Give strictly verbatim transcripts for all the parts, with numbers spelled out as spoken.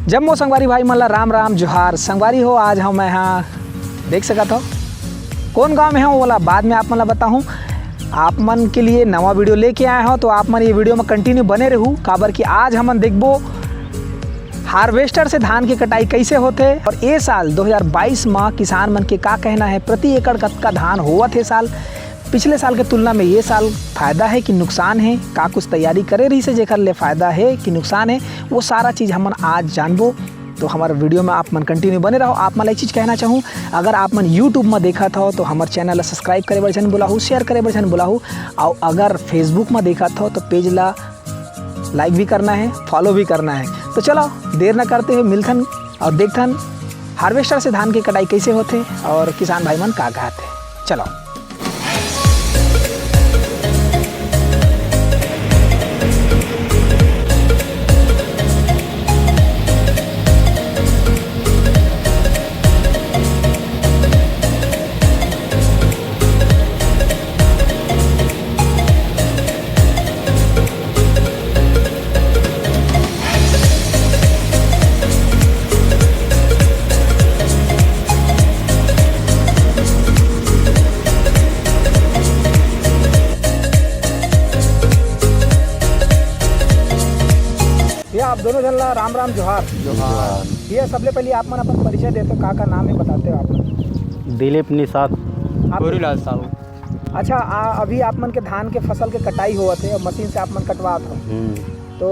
जम्मो संगवारी भाई मन ला राम राम जोहार। संगवारी हो, आज हम मैं हाँ देख सकत हो कौन गांव में हूँ, ओला बाद में आप मन ला बताहूँ। आप मन के लिए नवा वीडियो लेके आए हो, तो आप मन ये वीडियो में कंटिन्यू बने रहू, काबर कि आज हमन देखबो हार्वेस्टर से धान के कटाई कैसे होथे और ए साल दो हज़ार बाईस मा किसान मन के का कहना है, प्रति एकड़ कतका धान होवत हे साल, पिछले साल के तुलना में ये साल फायदा है कि नुकसान है, का कुछ तैयारी करे रही से जेकर ले फायदा है कि नुकसान है, वो सारा चीज हमन आज जानबो। तो हमारे वीडियो में आप मन कंटिन्यू बने रहो। आप मन ला एक चीज कहना चाहूँ, अगर आप मन यूट्यूब में देखत हो तो हमारे चैनल ला सब्सक्राइब करे बर झन भुलाहू, शेयर करे बर झन भुलाहू, और अगर फेसबुक में देखत हो तो पेज ला लाइक भी करना है, फॉलो भी करना है। तो चलो, देर न करते हुए मिलथन और देखथन हार्वेस्टर से धान के कटाई कैसे होथे और किसान भाई मन का कहत हे। चलो। भैया, आप दोनों झन ला राम राम जोहार। जोहार। भैया, सबले पहले आप मन अपन परिचय देते हो, का का नाम है बताते हो आप मन? दिलीप निषाद। आप गोरीलाल साहू। अच्छा, आ, अभी आप मन के धान के फसल के कटाई होवत हे और मशीन से आप मन कटवात हो, हम्म। तो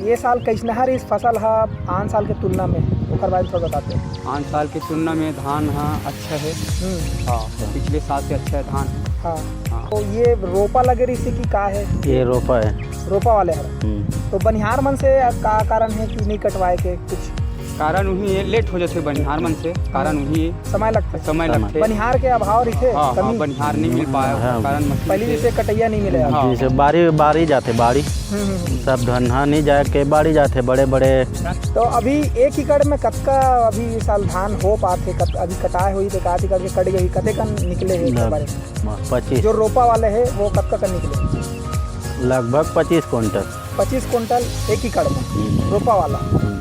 ये साल कैसनहर इस फसल हा आन साल के तुलना में, ओकर बारे में थोड़ा बताते हो। आन साल के तुलना में धान हा अच्छा है। हम्म। हाँ, पिछले साल से अच्छा है धान। हाँ। हाँ। तो ये रोपा लगे रही से कि का है? ये रोपा है। रोपा वाले हर। हम्म। तो बनिहार मन से का कारण है कि नहीं कटवाए के कुछ? कारण उही है, लेट हो जाथे बनिहार मन से, कारण उही है। समय लगथे। समय समय। लगथे। बनिहार के अभाव रहिथे, हाँ, हाँ, कमी। बनिहार नहीं मिल पाए, हाँ। कारण मशीन पहली से जैसे कटैया नहीं मिले। हाँ। जैसे बारी, बारी जाथे, बारी। हम्म, हम्म, हम्म। सब धनहा नहीं जाके बारी जाथे, बड़े बड़े। तो अभी एक एकड़ में कतका अभी साल धान हो पाथे, कत-, अभी कटाए हुई तो एक आध एकड़ के कट गई, कते कन निकले हे एक बारे? पच्चीस। जो रोपा वाले है वो कतका कन निकले? लगभग पच्चीस कुंटल। पच्चीस कुंटल एक एकड़ में हम्म। रोपा वाला। हम्म।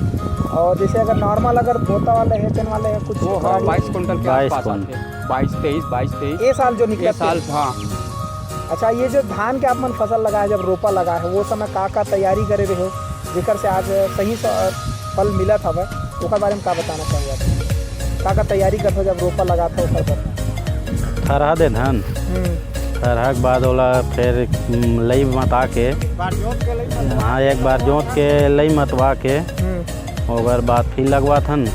और जैसे अगर नॉर्मल, अगर बोता वाले है, चन वाले है, कुछ वो, हाँ, बाईस कुंटल के बाईस आसपास कुंटल। आथे। बाईस, तेईस, बाईस, तेईस। ये साल जो निकला ये साल, हाँ। अच्छा, ये जो धान के आप मन फसल लगा है, जब रोपा लगा है, वो समय का का तैयारी करे रहे हो, जेकर से आज सही स-, फल मिलत हवय, ओकर बारे में का बताना चाहूँगा? का का तैयारी करथो जब रोपा लगाथो ओकर बर? थरहा देथन। हम्म। थरहा के बाद ओला फेर, हम्म, लई मता के, हाँ, एक बार जोत के लई मतवा के, हम्म। ओकर बाद फिर लगवाथन।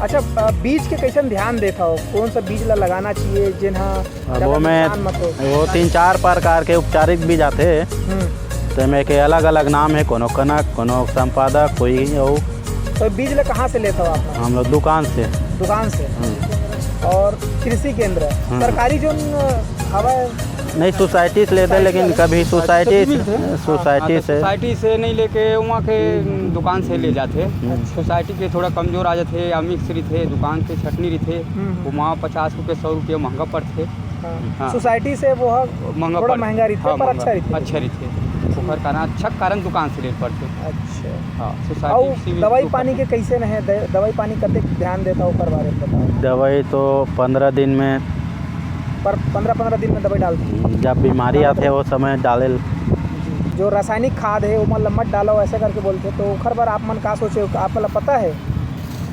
अच्छा, अ, बीज के कैसन ध्यान देत हव? कौन सा बीज ला लगाना चाहिए, जेन ह अब ज्यादा वो में नुकसान मत हो? वो तीन चार प्रकार के उपचारित बीज आथे। हम्म। तो एमे के अलग-अलग नाम है, कोनो कनक, कोनो संपादक, कोई अउ। तो बीज ला कहाँ से लेत हव आप? हम लोग दुकान से। दुकान से? हम्म। और कृषि केंद्र, हम्म। सरकारी जोन हवय? नहीं, सोसाइटी से लेते, लेकिन कभी सोसाइटी से, सोसाइटी से। हाँ, तो सोसाइटी से नहीं लेके वहाँ के दुकान से ले जाते। हम्म। सोसाइटी के थोड़ा कमजोर आ जाते, या मिक्स रहिथे, दुकान के छटनी रहिथे, हम्म। वो वहाँ पचास रुपये, सौ रुपये महंगा पड़ते। हाँ। हाँ। सोसाइटी से वो ह महंगा थोड़ा पड़-, महंगा रहिथे, हाँ, पर महंगा, अच्छा रहिथे। अच्छा रहिथे। ओकर कारण, अच्छा कारण दुकान से ले पड़थे। अच्छा। हाँ, सोसाइटी अउ से भी दवाई तो पानी कर के कैसे न है? द-, दवाई पानी कतेक ध्यान देता, ओकर बारे में बताओ। दवाई तो पंद्रह दिन में। पर पंद्रह, पंद्रह दिन में दवाई डालते? जब बीमारी आथे, वो समय डाले। जो रासायनिक खाद है, ओमन ल मत डालो, ऐसे करके बोलते। तो ओकर बर आप मन का सोचे, आप ला पता है?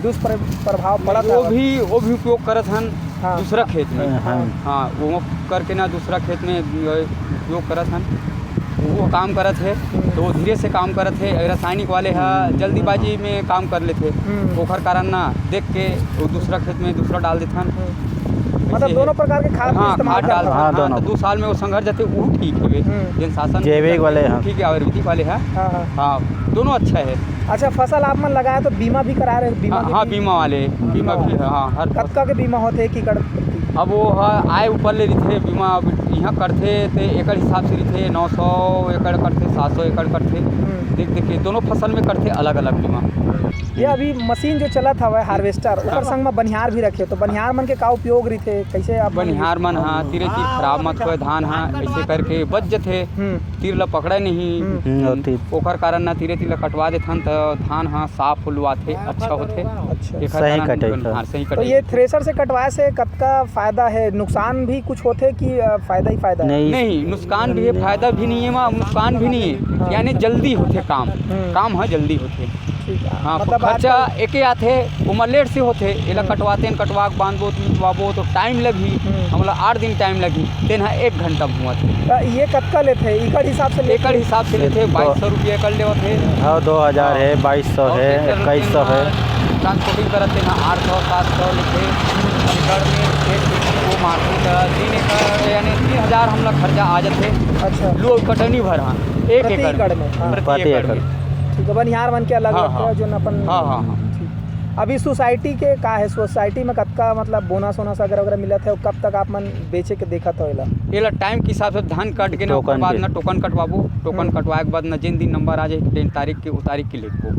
दुष्प्रभाव पड़त वो हवय। भी, वो भी उपयोग करत हन हाँ। दूसरा खेत में। हाँ। हाँ, वो करके ना दूसरा खेत में उपयोग करत हन, वो काम करत हे, तो वो धीरे से काम करत हे। रासायनिक वाले हा हम्म। जल्दीबाजी में काम कर लेथे, हम्म। ओखर कारण ना देख के वो दूसरा खेत में दूसरा डाल देथन। हम्म। मतलब ऐसे दोनों है। प्रकार के खाद हाँ, इस्तेमाल खाद करत डाल, हन। हाँ, हाँ, दोनों। तो दो साल में वो संघर जाथे, वो ठीक हवे। हम्म। जेन शासन जैविक वाले, हाँ। ठीक है, आयुर्वेदिक वाले हैं। हाँ, हाँ। हाँ, दोनों अच्छा है। अच्छा, फसल आप मन लगाए तो बीमा भी करा रहे, बीमा हाँ, के हाँ, भी? बीमा वाले, बीमा बीमा भी वाले। है, हाँ, हर कतका के बीमा होथे एक एकड़ प्रति? अब वो ह, आय ऊपर ले रहिथे, बीमा अब इहाँ करथे ते एकड़ हिसाब से रहिथे, नौ सौ एकड़ करथे, सात सौ एकड़ करथे, हम्म। देख, देख के दोनों फसल में करथे अलग-अलग बीमा। ये अभी मशीन जो चलत हवय हार्वेस्टर, ओकर हाँ। संग म बनिहार भी रखे, तो बनिहार मन के का उपयोग रहिथे, कैसे आप मन बनिहार मन ह तीरे तीर खराब मत होय, धान ह ऐसे करके बच जथे, हम्म। तीर ल पकड़े नहीं, हम्म। हम्म, और तीर ओकर कारण ना तीरे तीर ल कटवा देथन, त धान ह साफ लुआथे, अच्छा होथे। अच्छा। एकर सही कारण कटाई बनिहार, का। सही तो कटाई ये होथे। थ्रेसर से कटवाए से कतका फायदा है, नुकसान भी कुछ होथे कि, अ, फायदा ही फायदा है? नहीं। नहीं, नुकसान भी है, फायदा भी नहीं है, मा-, नुकसान भी नहीं है, हाँ। यानी जल्दी होथे काम, हम्म। काम ह जल्दी होथे। ठीक है। हाँ, मतलब खर्चा आजकल एके आथे, ओमा लेट से होथे, एला हम्म। कटवातेन, कटवा के बांधबो, मिंजवाबो तो टाइम लगही, हम्म। हमला आठ दिन टाइम लगही, तेन ह एक घंटा म होवत हे। त ये कतका लेथे? एकड़ हिसाब से लेथे? एकड़ हिसाब से लेथे, तो बाईस सौ रुपया एकड़ लेवत हे। हाँ, दो हजार हाँ। है, बाईस सौ और है, ट्रैक्टर इक्कीस सौ है। ट्रांसपोर्टिंग करत तेन ह आठ सौ, सात सौ लेथे। एकड़ में एक एकड़ वो मारथे त तीन एकड़ यानी तीन हजार हमला खर्चा आ जाथे। अच्छा। लो कटनी भर, हाँ, एक प्रति एकड़ एकड़ में। में, हाँ। प्रति प्रति एकड़ एकड़। में। ठीक है, बनिहार मन के अलग हाँ, लगथे, हाँ। जोन अपन हाँ, हाँ, हाँ। ठीक। अभी सोसाइटी के का है, सोसाइटी में कतका मतलब बोनस वोनस अगर, अगर मिलत है, कब तक आप मन बेचे के देखत हो एला? एला टाइम के हिसाब से धान काट के ना, ओकर टोकन बाद के। ना टोकन कटवाबो, टोकन हम्म। कटवाए के बाद ना जेन दिन नंबर आ जाए, जेन तारीख के, वो तारीख के लेबो।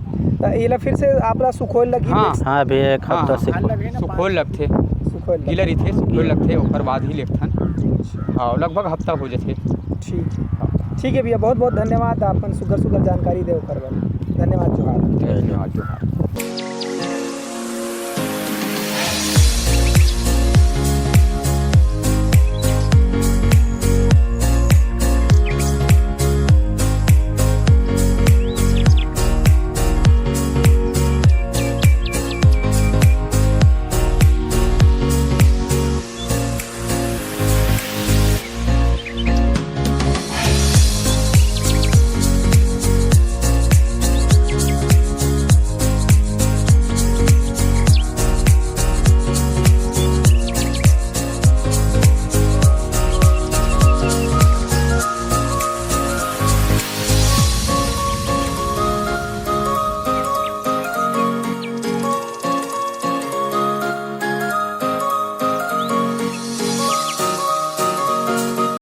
त एला फिर से आप ला सुखोए लगही हाँ। बेच- हाँ, अभी एक हाँ, हफ्ता हाँ। से सुखोए लगथे। सुखोए लगथे। गीला रहिथे, सुखोए लगथे, ओकर बाद ही लेगथन। हाँ, लगभग हफ्ता हो जाथे। ठीक है। हाँ। ठीक है भैया, बहुत बहुत धन्यवाद, आपन सुघर सुघर जानकारी दे ओकर बर। धन्यवाद, जोहार। धन्यवाद, जोहार।